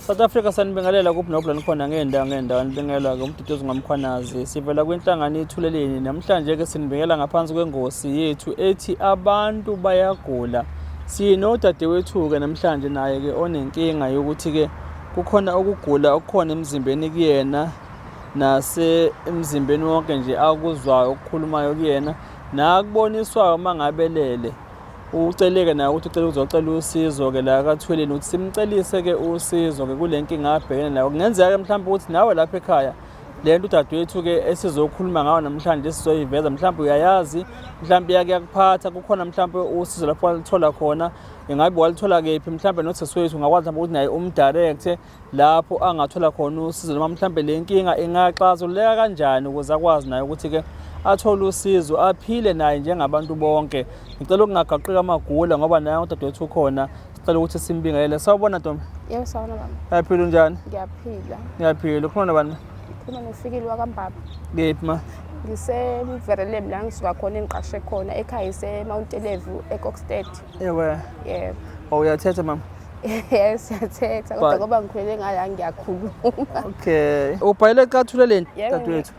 South Africa, sanibingelela kuphi nokuphi la nikhona ngey'ndawo ngey'ndawo. Nibingelela-ke uMduduzi ngaMkhwanazi. Sivela kwinhlangano iThuleleni. Namhlanje-ke sinibingela ngaphansi kwengosi yethu ethi abantu bayagula. Sinodadewethu-ke namhlanje naye-ke onenkinga yokuthi-ke kukhona ukugula okukhona emzimbeni kuyena nasemzimbeni wonke nje akuzwayo okukhulumayo kuyena nakuboniswayo uma ngabe elele. Uceleke naye ukuthi ucela uzocela usizo-ke la kaThweleni ukuthi simcelise-ke usizo-ke kule nkinga abhekene nayo. Kungenzeka-ke mhlawumbe ukuthi nawe lapha ekhaya le nto udadewethu-ke esizokhuluma ngayo namhlanje esizoyiveza mhlawumbe uyayazi, mhlawumbe iyake yakuphatha, kukhona mhlawumbe usizo lapho walithola khona, ingabe walithola kephi, mhlawumbe nosisi wethu ungakwazi mhlawumbe ukuthi naye umdirecte lapho angathola khona usizo noma mhlawumbe le nkinga ingaxazululeka kanjani ukuze akwazi naye ukuthi-ke athole usizo aphile naye njengabantu bonke. Ngicela ukungagaqiki amagula ngoba naye udadewethu ukhona, sicela ukuthi simbingelele. Sawubona ntombi. Yebo, sawubona baba. Uyaphila, unjani? Ngiyaphila. Ngiyaphila. Ukhuluma nobani? Ngikhuluma noFikile wakaMbaba. Kephi ma? NgiseVerelem la ngisuka khona engiqashe khona ekhaya ise-Mount Elevu eKokstad. Ewe. Yebo. Oh, uyathetha mama? Yes, siyathetha kodwa ngoba ngikhulele ngala ngiyakhuluma. Okay. Ubhalele kaThuleleni Yebo, dadewethu?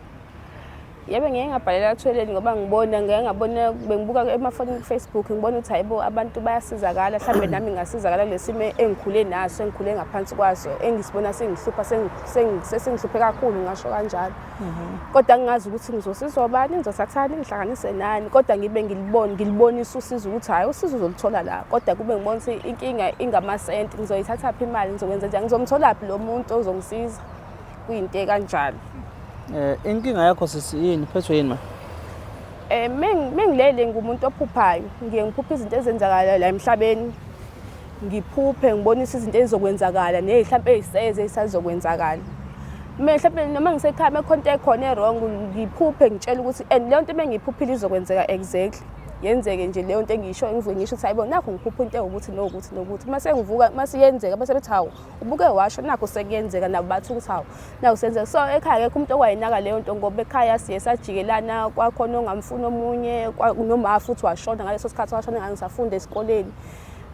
Yebo, ngeke ngabhalela Thuleleni ngoba ngibona ngeke ngabona bengibuka emafonini ku-Facebook ngibona ukuthi hayibo abantu bayasizakala, mhlawumbe nami ngingasizakala kule simo engikhule naso, engikhule ngaphansi kwaso, engisibona sengihlupha sesingihluphe kakhulu, ngingasho kanjalo. Kodwa ngingazi ukuthi ngizosizwa bani, ngizothathani, ngihlanganise nani, kodwa ngibe ngilibone ngilibonisa usizo ukuthi hhayi usizo uzoluthola la, kodwa kube ngibona ukuthi inkinga ingamasenti, ngizoyithathaphi imali, ngizokwenza njani, ngizomtholaphi lo muntu ozongisiza, kuyinto ekanjalo. Inkinga yakho sisi yini? Uphethwe yini ma? Mengilele ngumuntu ophuphayo, ngiye ngiphuphe izinto ezenzakala la emhlabeni, ngiphuphe ngibonise izinto ezizokwenzakala ney'hlampe ey'seze ey'sazokwenzakala. Mhlawumbe noma ngisekhaya mekhona into ekhona e-wrong ngiphuphe ngitshela ukuthi and leyo nto mengiyiphuphile izokwenzeka exactly. Yenzeke nje leyo nto engiyishoyo, ngivuke ngisho ukuthi hayibo nakhu ngiphupha into ewukuthi nokuthi nokuthi. Mase ngivuka mase iyenzeka bese bethi hawu ubuke washo nakhu sekuyenzeka, nabo bathi ukuthi hawu nakhu senzeka. So ekhaya akekho umuntu okwayinaka leyo nto ngoba ekhaya siye sajikelana, kwakhona ongamfuni omunye, noma futhi washona ngaleso sikhathi, washona ngangisafunda esikoleni.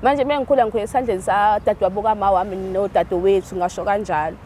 Manje mengikhula ngikhule esandleni sadadewabo kama wami nodadewethu, ngasho kanjalo.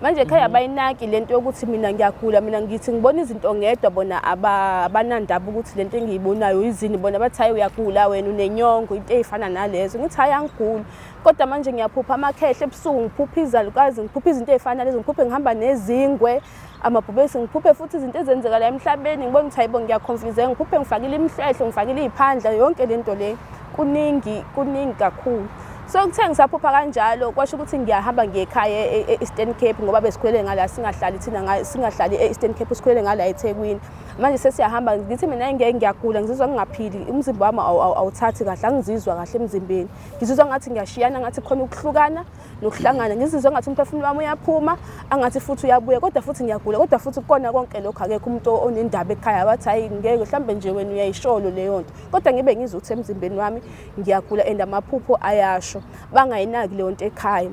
Manje ekhaya abayinaki lento yokuthi mina ngiyagula, mina ngithi ngibona izinto ngedwa, bona abanandaba ukuthi lento engiyibonayo izini, bona bathi hayi uyagula wena unenyongo, into ey'fana nalezo. Ngithi hhayi angiguli, kodwa manje ngiyaphupha amakhehle ebusuku, ngiphupha izalukazi, ngiphupha izinto ey'fana nalezo, ngiphuphe ngihamba nezingwe, amabhubesi, ngiphuphe futhi izinto ezenzeka la emhlabeni, ngibona ukuthi hayibo ngiyaconfuseka, ngiphuphe ngifakile imihlwehlo, ngifakile iy'phandla, yonke le nto le kuningi, kuningi kakhulu. So kuthe ngisaphupha kanjalo kwasho ukuthi ngiyahamba ngiye ekhaya e-Eastern Cape ngoba besikhulele ngala, singahlali thina singahlali e-Eastern Cape, sikhulele ngala eThekwini. Manje sesiyahamba ngithi mina ngeke ngiyagula, ngizizwa ngingaphili, umzimba wami awuthathi kahle, angizizwa kahle emzimbeni, ngizizwa ngathi ngiyashiyana, ngathi khona ukuhlukana nokuhlangana, ngizizwa ngathi umphefumulo wami uyaphuma angathi futhi uyabuya, kodwa futhi ngiyagula, kodwa futhi kukona konke lokho akekho umuntu onendaba ekhaya, bathi hayi ngeke mhlawumbe nje wena uyayisholo leyo nto, kodwa ngibe ngizwa ukuthi emzimbeni wami ngiyagula and amaphupho ayasho, bangayinaki leyo nto ekhaya.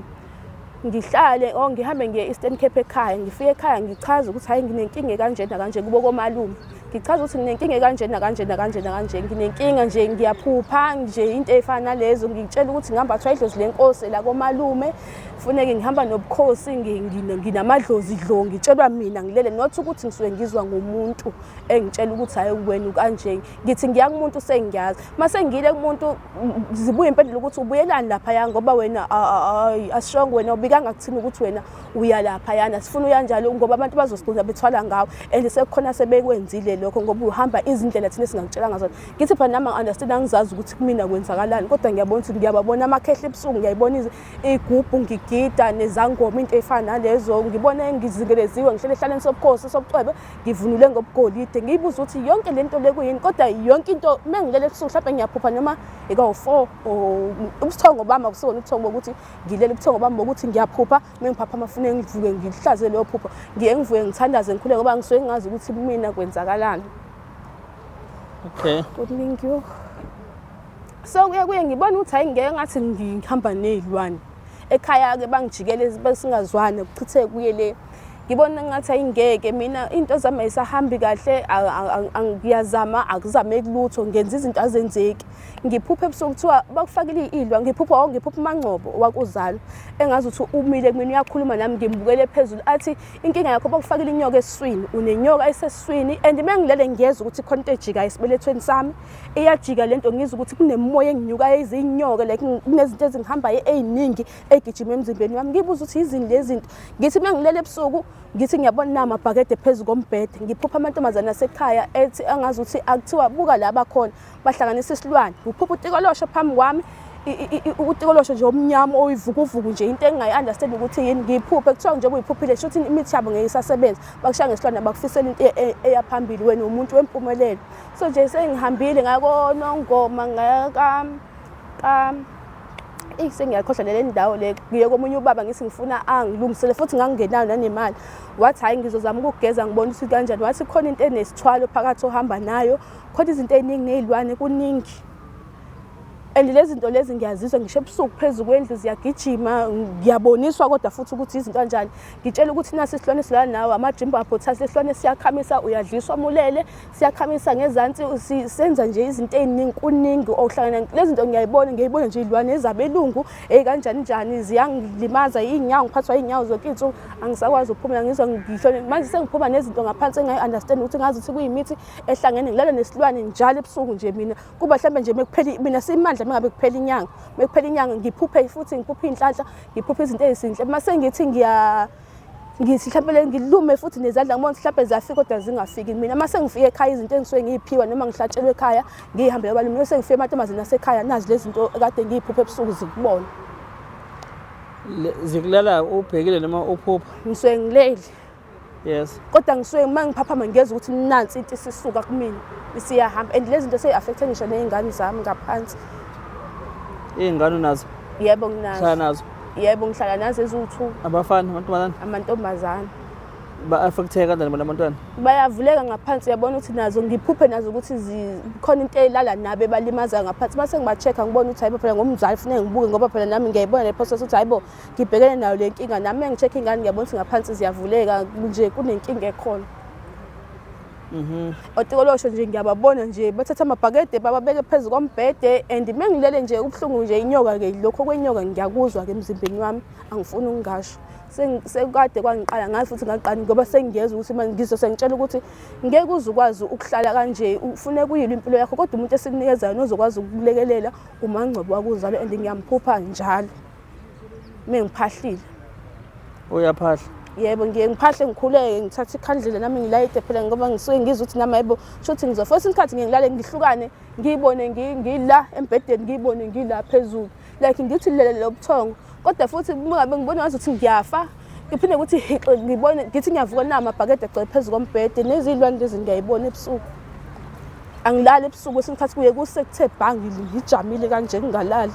Ngihlale oh ngihambe ngiye Eastern Cape ekhaya, ngifike ekhaya ngichaze ukuthi hayi nginenkinga kanje nakanje kubo komalume, ngichaza ukuthi nginenkinga kanje nakanje nakanje nakanje, nginenkinga nje ngiyaphupha nje into ey'fana nalezo, ngitshela ukuthi ngihamba idlozi lenkosi la komalume, funeke ngihamba nobukhosi, nginamadlozi dlo, ngitshelwa mina ngilele, not ukuthi ngisuke ngizwa ngomuntu engitshela ukuthi hayi wena ukanje. Ngithi ngiya kumuntu sengiyazi, mase ngiyile kumuntu zibuye impendulo ukuthi ubuyelani laphaya ngoba wena asishongo wena ubikanga kuthina ukuthi wena uya laphayana, sifuna uyanjalo ngoba abantu bazosigcina bethwala ngawo and sekukhona sebekwenzile lokho ngoba uhamba izindlela thina esingakutshela ngazona. Ngithi phela nami angi-understand, angizazi ukuthi kumina kwenzakalani, kodwa ngiyabona ukuthi ngiyababona amakhehle ebusuku, ngiyayibona igubhu ngigida nezangoma, into ey'fana nalezo, ngibone ngizingeleziwe ngihlele ehlaleni sobukhosi sobucwebe, ngivunule ngobugolide, ngiyibuza ukuthi yonke le nto le kuyini, kodwa yonke into uma ngilele ebusuku mhlawumbe ngiyaphupha noma ikawu-4 or ubuthongo bami akusona ubuthongo bokuthi ngilele, ubuthongo bami bokuthi ngiyaphupha, uma ngiphaphama funeke ngivuke ngihlaze leyo phupho, ngiye ngivuke ngithandaze ngikhuleke ngoba ngisuke ngingazi ukuthi kumina kwenzakalani. Okay. Kuningi yo. So kuye kuye ngibona ukuthi hayi ngeke ngathi ngihamba ney'lwane. Ekhaya-ke bangijikele besingazwani, kuchitheke kuye le. Ngibona ngathi ayingeke mina into zami ayisahambi kahle, ngiyazama akuzameki lutho, ngenza izinto azenzeki. Ngiphuphe ebusuku kuthiwa bakufakile iy'lwa, ngiphupha oh ngiphupha uMangcobo owakuzalwa engazi ukuthi umile kumina uyakhuluma nami ngimbukele phezulu athi inkinga yakho bakufakile inyoka esiswini, unenyoka esesiswini and uma ngilele ngiyezwa ukuthi khona into ejikayo esibelethweni sami, iyajika lento ngizwa ukuthi kunemimoya enginyukayo izinyoka like kunezinto ezingihambayo ey'ningi egijima emzimbeni wami. Ngibuza ukuthi yizini lezi zinto, ngithi uma ngilele ebusuku ngithi ngiyabona namabhakede phezu kombhede, ngiphupha amantombazane asekhaya ethi angazi ukuthi akuthiwa buka la bakhona bahlanganisa isilwane. Ngiphupha utikoloshe phambi kwami, utikoloshe nje omnyama oyivukuvuku nje, into engingayi-understand ukuthi yini. Ngiyiphuphe kuthiwa njengoba uyiphuphile shuthi imithi yabo ngeke isasebenza, bakushaya ngesilwane bakufisela into eya phambili, wena umuntu wempumelelo. So nje sengihambile ngakonongoma ngaka ka eyi sengiyakhohlwa nale ndawo le, ngiye komunye ubaba ngithi ngifuna angilungisele futhi ngangingenayo nanemali. Wathi hhayi ngizozama ukukugeza ngibone ukuthi kanjani. Wathi khona into enesithwalo phakathi ohamba nayo, khona izinto ey'ningi ney'lwane kuningi. And lezi zinto lezi ngiyazizwa ngisho ebusuku phezu kwendlu ziyagijima, ngiyaboniswa kodwa futhi ukuthi izinto kanjani. Ngitshela ukuthi nasi isilwane esilala nawe, amajimbo thatha isilwane siyakhamisa, uyadliswa mulele, siyakhamisa ngezansi, senza nje izinto ey'ningi, kuningi okuhlangana. Lezi zinto ngiyayibona, ngiyayibona nje iy'lwane ezabelungu, eyi kanjani njani, ziyangilimaza iy'nyawo, ngiphathwa iy'nyawo zonke iy'nsuku, angisakwazi ukuphumula, ngizwa ngihlole. Manje sengiphuma nezinto ngaphansi engayi-understand ukuthi ngazi ukuthi kuyimithi ehlangene, ngilala nesilwane njalo ebusuku nje mina. Kuba mhlambe nje mekuphela mina simandla mengabe kuphela inyanga, mekuphela inyanga ngiphuphe futhi ngiphuphe iy'nhlanhla, ngiphuphe izinto ezinhle. Mase ngithi ngithi mhlawumbe ngilume futhi nezandla ngibona ukuthi mhlawumbe ziyafika kodwa zingafiki mina. Uma sengifike ekhaya izinto engisuke ngiyiphiwa noma ngihlatshelwe ekhaya ngiyihambele kwabalume, bese ngifike emantombazeni asekhaya nazi lezi zinto ekade ngiyiphupha ebusuku zikubona. Zikulala ubhekile noma uphupha? Ngisuke ngilele. Yes. Kodwa ngisuke uma ngiphaphama ngiyezwa ukuthi nansi into isisuka kumina isiyahamba and lezi zinto seyi-affecte ngisho ney'ngane zami ngaphansi. Iy'ngane unazo? Yebo nginazo. Uhlala nazo? Yebo ngihlala nazo eziwu-2. Abafana, amantombazane? Amantombazane. Ba-affecteka kanjani bona abantwana? Bayavuleka ngaphansi, uyabona ukuthi nazo ngiphuphe nazo ukuthi khona into elala nabo ebalimazayo ngaphansi. Mase ngiba-check-a ngibona ukuthi hayibo phela ngomzali kufuneka ngibuke ngoba phela nami ngiyayibona le process ukuthi hayibo ngibhekene nayo le nkinga. Nami engi-check ingane ngiyabona ukuthi ngaphansi ziyavuleka nje kunenkinga ekhona. Otikolosho nje ngiyababona nje bathatha amabhakede bababeke phezu kombhede and mengilele nje kubuhlungu nje inyoka-ke lokho kwenyoka ngiyakuzwa-ke emzimbeni wami, angifuni ukungasho. Sekade kwangiqala ngazi futhi ngaqala ngoba sengiyezwa ukuthi manje ngizwe sengitshela ukuthi ngeke uze ukwazi ukuhlala kanje, ufuneka uyilwe impilo yakho kodwa umuntu esinikezayo nozokwazi ukukulekelela uMangcobo wakuzalwa and ngiyamphupha njalo mengiphahlile. Uyaphahla? Yebo, ngiye ngiphahle ngikhuleke ngithathe ikhandlela nami ngilayite phela ngoba ngisuke ngizwe ukuthi nami hayibo shuthi ngizofa. Kwesinye isikhathi ngiye ngilale ngihlukane ngiyibone ngila embhedeni ngiyibone ngila phezulu like ngithi lele lobuthongo kodwa futhi uma ngabe ngibona ngazuthi ngiyafa ngiphinde ukuthi hixe ngibone ngithi ngiyavuka namabhakede agcwele phezu kombhede nezilwane lezi ngiyayibona ebusuku. Angilali ebusuku kwesinye isikhathi kuye kuse kuthe bha ngijamile kanje ngingalali.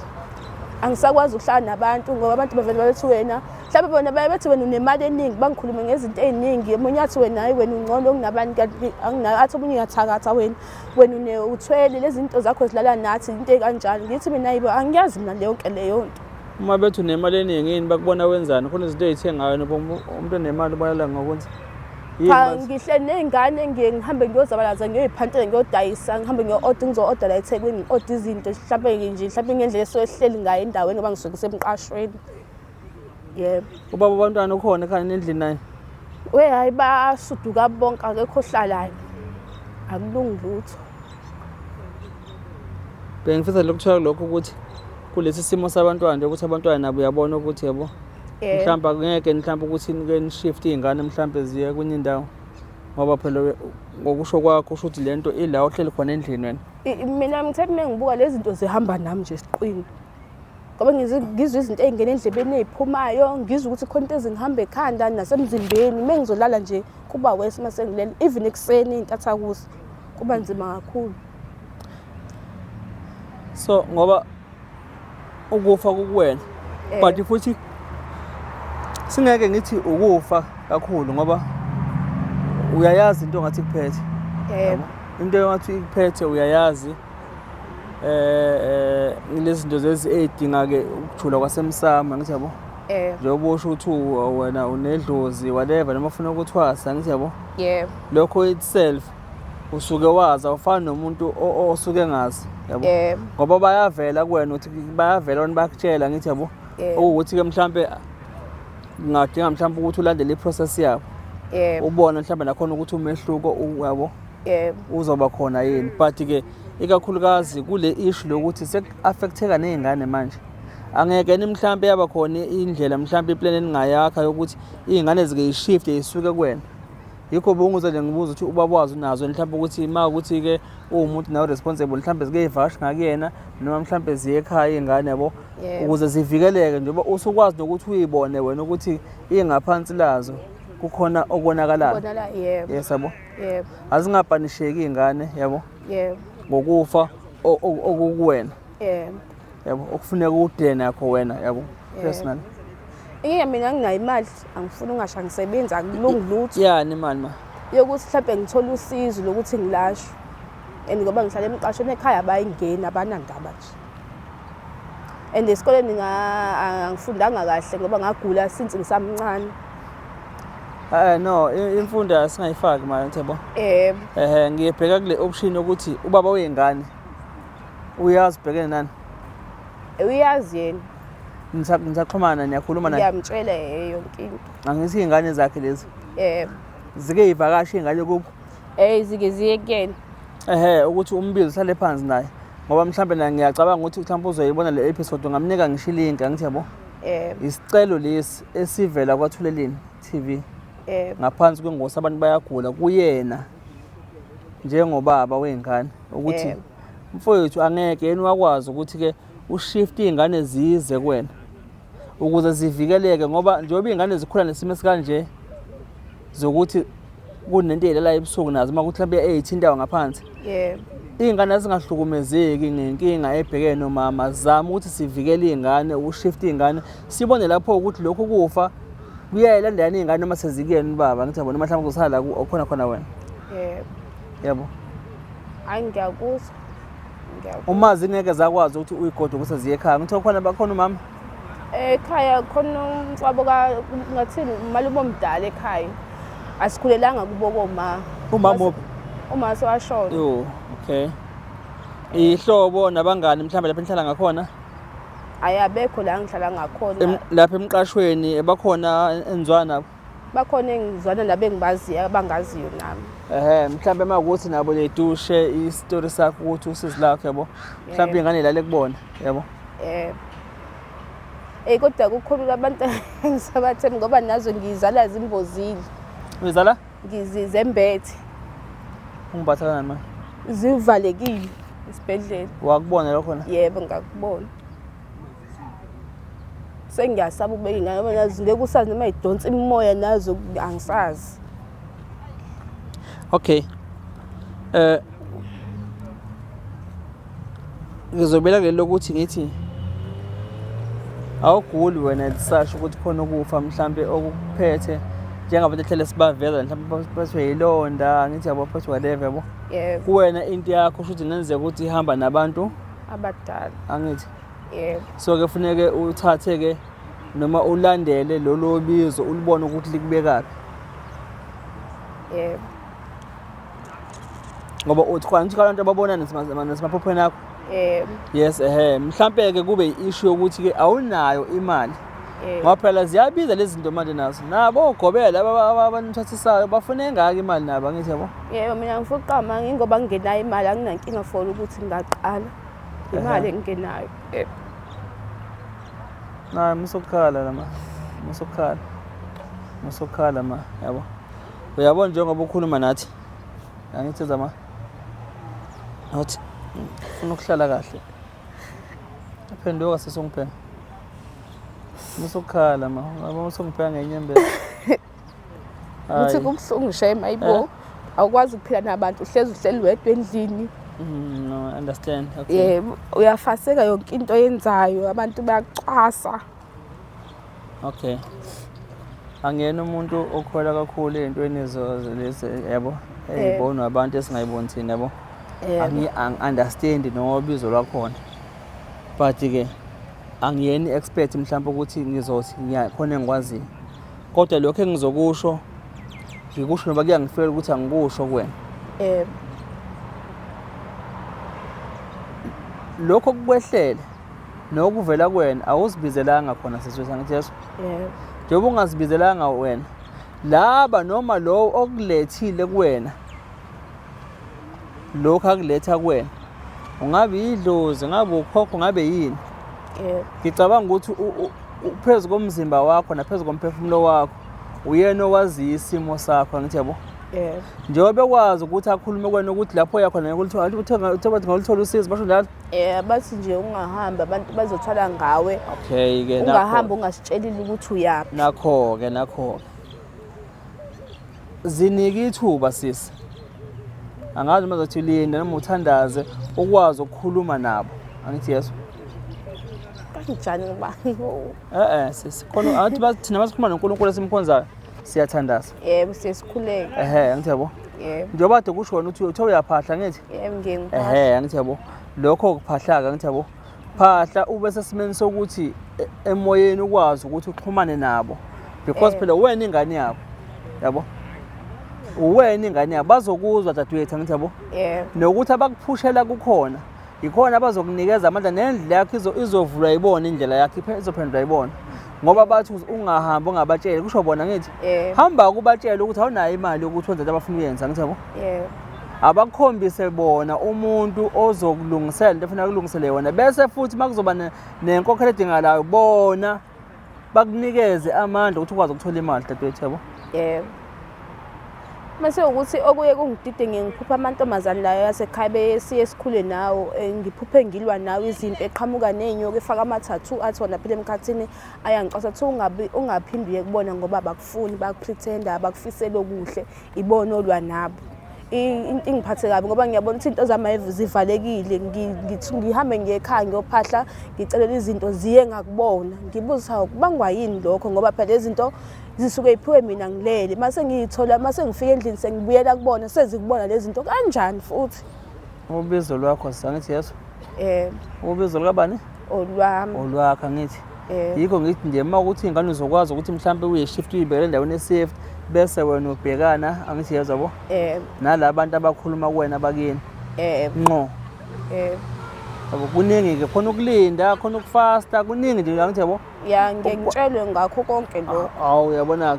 Angisakwazi ukuhlala nabantu ngoba abantu bavele babethi wena mhlawumbe bona baye bethi wena unemali eningi bangikhulume ngezinto ey'ningi. Omunye athi wena hhayi wena ungcono kunabanye kanti anginayo, athi omunye uyathakatha wena, wena uthwele lezi zinto zakho zilala nathi into ey'kanjalo. Ngithi mina hayibo angiyazi mina yonke leyo nto. Uma bethi unemali eningi yini bakubona wenzani? Khona izinto ey'thengayo noba umuntu onemali ubalala ngokwenza? Cha ngihleli ney'ngane ngiye ngihambe ngiyozabalaza ngiyoyiphantela ngiyodayisa ngihambe ngiyo-oda ngizo-oda la eThekwini ngi-oda izinto mhlampe nje mhlampe ngendlela esuke sihleli ngayo endaweni ngoba ngisuke ngisemqashweni. Yebo. Ubaba wabantwana ukhona ekhaya endlini naye? We hhayi basuduka bonke akekho ohlalayo. Akulungi lutho. Bengifisa lokuthola lokho ukuthi kulesi simo sabantwana nje ukuthi abantwana nabo uyabona ukuthi yabo mhlawumbe akungeke mhlawumbe ukuthi nike nishift iy'ngane mhlawumbe ziye kwenye indawo ngoba phela ngokusho kwakho usho ukuthi le nto ila ohleli khona endlini wena. Mina ngithe uma ngibuka lezi zinto zihamba nami nje esiqwini ngoba ngizwa izinto ey'ngena endlebeni ey'phumayo, ngizwa ukuthi khona into ezingihamba ekhanda nasemzimbeni. Uma ngizolala nje kuba worse uma sengilele, even ekuseni iy'ntathakusa kuba nzima kakhulu. So ngoba ukufa kukuwena but futhi singeke ngithi ukufa kakhulu ngoba uyayazi into ongathi ikuphethe. Yebo. Into engathi ikuphethe uyayazi lezi zinto lezi ey'dinga-ke ukujula kwasemsamo angithi yabo. Njengoba usho ukuthi wena unedlozi whatever noma ufuna ukuthwasa, angithi yabo? Yebo. Lokho itself usuke wazi, awufani nomuntu osuke engazi, yabo? Yebo. Ngoba bayavela kuwena ukuthi bayavela wena bakutshela, ngithi yabo? Yebo. Okuwukuthi-ke mhlampe kungadinga mhlampe ukuthi ulandele i-process yabo. Yebo. Ubone mhlampe nakhona ukuthi umehluko yabo? Yebo. Uzoba khona yini. But-ke ikakhulukazi kule issue lokuthi seku-affecteka ney'ngane manje. Angeke ni mhlampe yaba khona indlela mhlampe iplan eningayakha yokuthi iy'ngane zike yishifte yisuke kuwena. Yikho bengize nje ngibuza ukuthi ubaba wazi unazo mhlampe ukuthi uma ukuthi-ke uwumuntu nawe responsible mhlampe zike yivakashi ngakuyena noma mhlampe ziye ekhaya iy'ngane yabo, ukuze zivikeleke njengoba usukwazi nokuthi uyibone wena ukuthi ingaphansi lazo kukhona okonakalayo. Kubonakala, yebo. Yes, yabo. Yebo. Azingapanisheki iy'ngane, yabo. Yebo. Ngokufa okukuwena. Yebo. Yabo, okufuneka udile nakho wena, yabo, personally. Inkinga mina nginayo imali, angifuni ungasho angisebenzi, akulungi lutho. Yani imali ma? Yokuthi mhlawumbe ngithole usizo lokuthi ngilashwe. And ngoba ngihlala emqashweni ekhaya abayingeni, abanandaba nje. And esikoleni angifundanga kahle ngoba ngagula since ngisamncane. No, imfundo asingayifaki manje, yabo. Yebo. Ngiyebheka kule option yokuthi ubaba wey'ngane uyazi ubhekene nani? Uyazi yena. Nisaxhumana, niyakhuluma naye? Ngiyamtshela yonke into. Angithi iy'ngane zakhe lezi? Yebo. Zike yivakashe iy'ngane kubo? Zike ziye kuyena. Ukuthi umbize uhlale phansi naye. Ngoba mhlambe na ngiyacabanga ukuthi mhlambe uzoyibona le episode, ungamnika ngisho ilink, angithi yabo? Yebo. Isicelo lesi esivela kwaThuleleni TV. Yebo. Ngaphansi kwengosi abantu bayagula kuyena njengobaba wey'ngane ukuthi Yebo. mfowethu angeke yena wakwazi ukuthi ke ushift iy'ngane zize kuwena ukuze zivikeleke, ngoba njengoba iy'ngane zikhula nesimo esikanje zokuthi kunento eyilala ebusuku nazo uma kuthi mhlawumbe eyithintayo ngaphansi. Yebo. Iy'ngane zingahlukumezeki ngenkinga ebhekene nomama, zama ukuthi sivikele iy'ngane, ukushift iy'ngane, sibone lapho ukuthi lokhu kufa kuyayilandela iy'ngane noma sezikuyena ubaba, ngithi yabo, noma mhlawumbe kuzosala la okhona khona wena. Yebo. Yebo. Hayi, ngiyakuzwa. Ngiyakuzwa. Uma zingeke zakwazi ukuthi uyigode ukuthi ziye ekhaya, ngithi khona bakhona umama? Ekhaya khona umcwabo ka ngathini umalume omdala ekhaya. Asikhulelanga kubo koma. Umama uphi? Uma sewashona. Yo, okay. Ihlobo nabangani mhlawumbe lapha enihlala ngakhona? Hayi, abekho la ngihlala ngakhona. Lapha emqashweni bakhona enizwana nabo? Bakhona engizwana nabo engibaziyo abangaziyo nami. Mhlawumbe makuthi nabo ledushe isitori sakho ukuthi usizi lakho, yabo. Mhlawumbe ingane ilale kubona, yabo. Yebo. Kodwa kukhona abantu engisabathembi ngoba nazo ngizala zimbozile. Uyizala? Ngizizembethe. Ungiphatha kanjani manje? Zivalekile esibhedlela. Wakubona lokho na? Yebo, ngakubona. Sengiyasaba ukubeka ingane ngoba nazo ngeke usazi noma idonsa imimoya nazo angisazi. Okay. Ngizobela kulelo lokuthi ngithi awuguli wena lisasho ukuthi khona ukufa mhlambe okuphethe njengabantu ehlele sibaveza mhlambe baphethwe yilonda, ngithi yabo baphethwe whatever, yabo. Yebo. Kuwena into yakho kusho ukuthi kungenzeka ukuthi ihamba nabantu abadala. Angithi? Yebo. So ke funeke uthathe ke noma ulandele lolo bizo ulibone ukuthi likubekaphi. Yebo. Ngoba uthi khona ukuthi abantu ababona nasemaphuphweni akho. Yebo. Yes, mhlambe ke kube i-issue yokuthi ke awunayo imali. Yebo. Ngoba phela ziyabiza lezi zinto manje nazo. Nabo ogobela laba abanithathisayo bafuna engaka imali nabo, angithi yabo? Yebo, mina ngifuna ukuqama ngoba ngingenayo imali, anginankinga for ukuthi ngingaqala. Imali engingenayo. Yebo. Na musukhala la ma. Musukhala. Musukhala ma, yabo. Uyabona njengoba ukhuluma nathi. Angithi zama. Uthi ufuna ukuhlala kahle. Phenduka sesongibheka. Musukhala ma, yabo usungibheka ngenyembezi. Uthi kubuhlungu shame ayibo. Awukwazi ukuphila nabantu, uhlezi uhleli wedwa endlini. No, I understand. Okay. Yebo, uyafaseka yonke into oyenzayo, abantu bayakucwasa. Okay. Angiyena umuntu okholwa kakhulu ey'ntweni lezi, yabo, ey'bonwa abantu esingayiboni thina, yabo. Yebo. Angi-understand nobizo lwakhona. But ke Angiyena i-expert mhlawumbe ukuthi ngizothi ngiyakhona engikwaziyo. Kodwa lokho engizokusho ngikusho noba kuyangifela ukuthi angikusho kuwena. Yebo. Lokho okukwehlele nokuvela kuwena awuzibizelanga khona sisi wethu angithi Yesu. Yebo. Njengoba ungazibizelanga wena laba noma lowo okulethile kuwena lokhu akuletha kuwena ungabe idlozi ngabe ukhokho ngabe yini Yebo. ngicabanga ukuthi uphezu komzimba wakho naphezu komphefumulo wakho uyena owaziyo isimo sakho angithi yabo Yebo. njengoba bekwazi ukuthi akhulume kwena ukuthi lapho uya khona ngeke ulithole usizo basho njalo. Bathi nje ungahambi abantu bazothwala ngawe. Okay ke nakho. Ungahambi ungasitshelile ukuthi uyaphi. Nakho ke nakho. Zinike ithuba sisi. Angazi uma uzothi linda noma uthandaze ukwazi ukukhuluma nabo. Angithi yeso. Kanjani ngoba Eh eh sisi khona angithi thina masikhuluma noNkulunkulu esimkhonzayo siyathandaza. Yebo siyesikhuleka. Ehhe angithi yabo. Yebo. Njengoba kade kusho wena uthi uthe uyaphahla ngithi? Yebo ngiye ngiphahla. Ehhe angithi yabo. Lokho kuphahlaka angithi yabo. Phahla ube sesimeni sokuthi emoyeni ukwazi ukuthi uxhumane nabo because phela wena ingane yabo. Yabo. Uwena ingane yabo bazokuzwa dadewethu angithi yabo. Yebo. Nokuthi abakuphushela kukhona yikhona abazokunikeza amandla nendlela yakho izovulwa ibona indlela yakho izophendulwa ibona ngoba bathi ungahambi ungabatsheli kusho bona ngithi hamba kubatshele ukuthi awunayo imali yokuthi wenze into abafuna uyenza ngithi yabo. Yebo. Abakukhombise bona umuntu ozokulungisela into efuna kulungisele yona bese futhi makuzoba nenkokhelo edingakalayo bona bakunikeze amandla ukuthi ukwazi ukuthola imali dadewethu yabo. Yebo. Mase ukuthi okuye kungidide ngiye ngiphupha amantombazane layo yasekhaya besiye sikhule nawo ngiphuphe ngilwa nawo izimpi eqhamuka ney'nyoka efaka ama-tattoo athi wona phela emkhathini ayangicwasa kuthiwa ungabi ungaphinde uye kubona ngoba abakufuni bayakupretenda abakufiseli okuhle ibona olwa nabo. Ingiphathe kabi ngoba ngiyabona ukuthi into zami zivalekile ngihambe ngiye ekhaya ngiyophahla ngicelela izinto ziye ngakubona ngibuza hawu kubangwa yini lokho ngoba phela lezi zinto zisuke iphiwe mina ngilele mase ngiyithola mase ngifika endlini sengibuyela kubona sezikubona lezi zinto kanjani futhi. Ubizo lwakho sangithi yeso? Yebo. Ubizo lukabani? Olwami. Olwakho angithi. Yebo. Yikho ngithi nje uma ukuthi ingane uzokwazi ukuthi mhlawumbe uye-shift uyibekele endaweni e-safe bese wena ubhekana angithi yezwa bo? Yebo. Nala bantu abakhuluma kuwena bakini. Yebo. Ngqo. Yebo. Yabo kuningi ke khona ukulinda, khona ukufasta, kuningi nje angithi yabo. Ya ngeke ngitshelwe ngakho konke lokho. Awu uyabona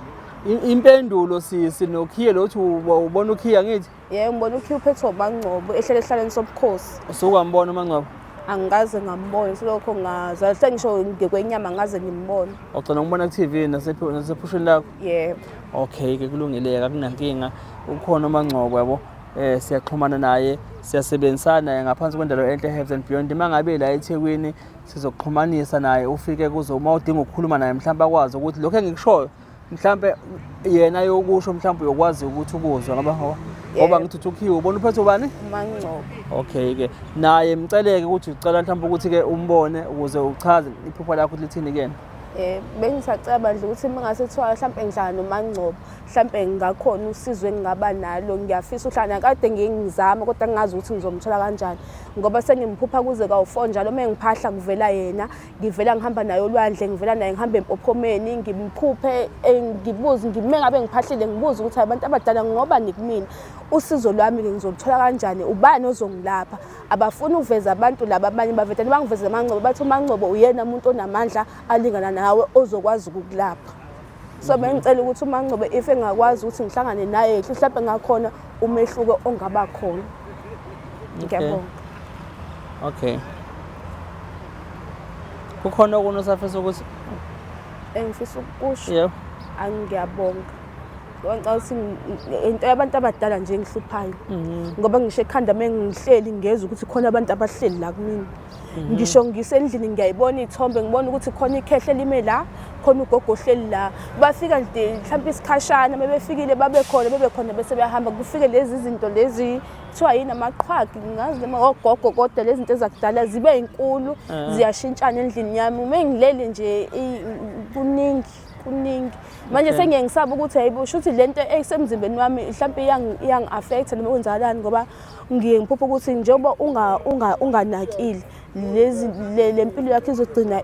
impendulo sisi nokhiye lo uthi ubona ukhiya ngithi. Yebo ngibona ukhiye uphethwe uMangcobo ehlele esihlalweni sobukhosi. Usuke wambona uMangcobo? Angikaze ngambona selokho ngazalwa sengisho ngekwenyama ngaze ngimbone. Wagcina ukubona ku-TV nasephusheni lakho? Yebo. Okay ke kulungile-ke akunankinga ukhona uMangcobo yabo. Siyaxhumana naye siyasebenzisana naye ngaphansi kwendalo enhle Heaven and Beyond. Uma ngabe la eThekwini sizokuxhumanisa naye ufike kuzo uma udinga ukukhuluma naye mhlawumbe akwazi ukuthi lokho engikushoyo mhlawumbe yena yokusho mhlawumbe uyokwazi ukuthi ukuzwe ngoba ngoba ngithi uthi ukhiwe ubona uphethe ubani? UMangcobo. Okay ke naye mceleke ukuthi ucela mhlawumbe ukuthi ke umbone ukuze uchaze iphupho lakho lithini kuyena. Bengisacela bandla ukuthi uma ngase kuthiwa mhlawumbe ngihlala noMangcobo mhlawumbe ngingakhona usizo engingaba nalo ngiyafisa uhlala kade ngingizama kodwa ngingazi ukuthi ngizomthola kanjani ngoba sengimphupha kuze kawu-4 njalo uma ngiphahla kuvela yena ngivela ngihamba naye olwandle ngivela naye ngihamba empophomeni ngimphuphe ngibuze ngime ngabe ngiphahlile ngibuze ukuthi abantu abadala ngoba nikumina usizo lwami ngizoluthola kanjani ubani ozongilapha abafuni ukuveza abantu laba abanye bavedane bangiveze amaNgcobo bathi uMangcobo uyena umuntu onamandla alingana nawe ozokwazi ukukulapha. So bengicela ukuthi uMangcobo if engakwazi ukuthi ngihlangane naye mhlawumbe ngakhona umehluko ongaba khona. Ngiyabonga. Okay. Kukhona okunye osafisa ukuthi engifisa ukukusho? Yebo. Angiyabonga. Ngicabanga ukuthi into yabantu abadala nje engihluphayo. Ngoba ngisho ekhanda mengihleli ngezwe ukuthi khona abantu abahleli la kumina. Ngisho ngisendlini ngiyayibona iy'thombe ngibona ukuthi khona ikhehle lime la, khona ugogo ohleli la. Bafika nje mhlawumbe isikhashana uma befikile babe khona bebe khona bese beyahamba kufike lezi zinto lezi kuthiwa yini amaqhwagi ngingazi noma ogogo kodwa lezi zinto ezakudala zibe yinkulu ziyashintshana endlini yami. Uma ngilele nje kuningi kuningi. Manje sengiye ngisaba ukuthi hayibo shuthi lento esemzimbeni wami mhlawumbe iyangi-affect noma kwenzakalani ngoba ngiye ngiphupha ukuthi njengoba unganakile Lezi le mpilo yakho izogcina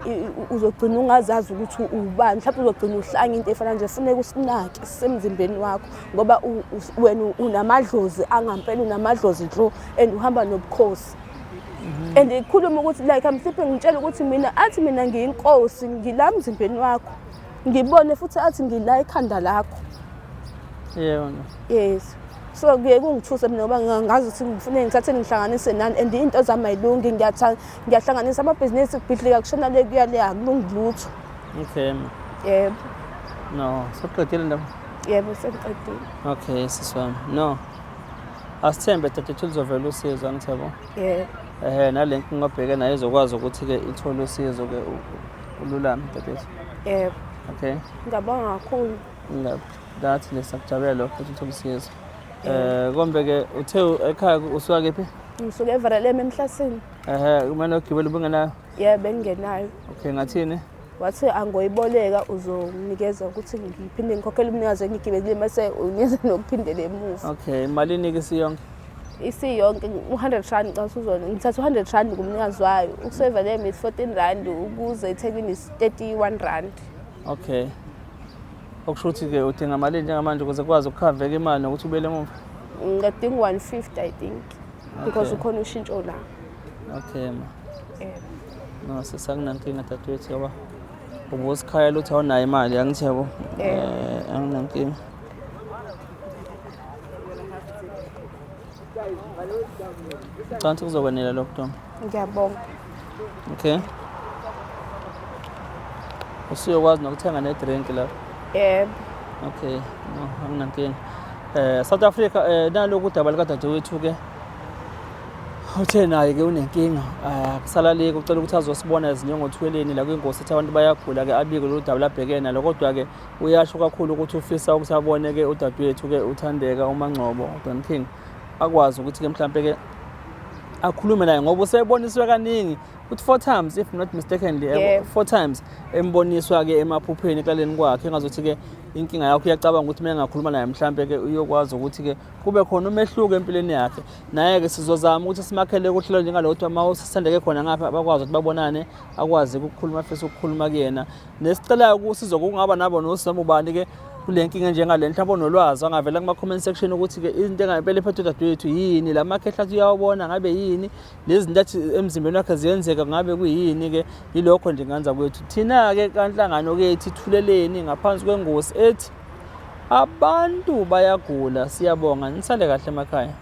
uzogcina ungazazi ukuthi ubani, mhlawumbe uzogcina uhlanya into efana nje. Funeka usinake sisemzimbeni wakho ngoba wena unamadlozi angampela, unamadlozi nhlo and uhamba nobukhosi. And ikhuluma ukuthi like I'm sleeping, ngitshela ukuthi mina athi mina ngiyinkosi, ngila emzimbeni wakho, ngibone futhi athi ngila ekhanda lakho. Yebo. Yes, so kuye kungithuse mina ngoba ngazi ukuthi ngifune ngithathe ngihlanganise nani and into zami ayilungi. Ngiyahlanganisa amabhizinisi, kubhidlika, kushona le kuya le, akulungi lutho. Okay. Yebo. No, soqedile ndaba? Yebo, sengiqedile. Okay, sisi wami. No. Asithembe dadethu luzovela usizo, angithi yabo. Yebo. Ehhe, nale nkinga obheke nayo izokwazi ukuthi-ke ithole usizo-ke, ululame dadethu. Yebo. Okay. Ngiyabonga kakhulu. Ngathi lesakujabulela lokho ukuthi uthole usizo. Kombe-ke uthe ekhaya usuka kephi? Ngisuke eVerelem eMhlasini. Ehhe, kumele ugibele ubungenayo? Yebo, bengingenayo. Okay, ngathini? Wathi angoyiboleka uzonginikeza ukuthi ngiphinde ngikhokhele umnikazi engigibelile mase unikeza nokuphindela emuva. Okay, malini-ke isiyonke? Isiyonke u-100 rand xa usuzona. Ngithatha u-100 rand kumnikazi wayo. Ukusuka eVerelem is 14 rand, ukuze eThekwini is 31 rand. Okay. Okusho ukuthi-ke udinga malini njengamanje ukuze kukwazi ukukhaveka imali nokuthi ubuyele emuva? Ngadinga 150 I think because ukhona ushintsho la. Okay ma. Yebo. No, sisakunankinga dadewethu ngoba ubusikhayela ukuthi awunayo imali, angithi yabo? Yebo. Anginankinga. Ngicabanga ukuthi kuzokwenela lokho Ntombi. Ngiyabonga. Okay. Usuyokwazi nokuthenga ne-drink lapho. Yebo. Okay, no, anginankinga. South Africa, naloku udaba likadadewethu ke. Uthe naye ke unenkinga, akusalaleki, ucela ukuthi azosibona ezinyengothweleni la kwingosi ethi abantu bayagula ke, abike lolu daba labhekene nalo, kodwa ke uyasho kakhulu ukuthi ufisa ukuthi abone ke udadewethu ke uThandeka uMangcobo Don King, akwazi ukuthi ke mhlambe ke akhulume naye ngoba useboniswe kaningi ukuthi four times, if not mistakenly, four times emboniswa ke emaphupheni ekulaleni kwakhe, engazuthi ke inkinga yakho uyacabanga ukuthi uma engakhuluma naye mhlambe ke uyokwazi ukuthi ke kube khona umehluko empilweni yakhe. Naye ke sizozama ukuthi simakhele kuhlelo njengalokuthi uma usithandeke khona ngapha bakwazi ukuthi babonane, akwazi ukukhuluma afise ukukhuluma kuyena. Nesicelayo kusizo kungaba nabo noma ubani ke kule nkinga njengale, mhlawumbe onolwazi angavela kuma-comment section ukuthi-ke into engempela ephethe udadewethu yini, la makhehla athi uyawabona ngabe yini, lezi zinto athi emzimbeni wakhe ziyenzeka ngabe kuyini-ke. Yilokho nje nganza kwethu thina-ke kanhlangano kethu Ithuleleni ngaphansi kwengosi ethi abantu bayagula. Siyabonga, nisale kahle emakhaya.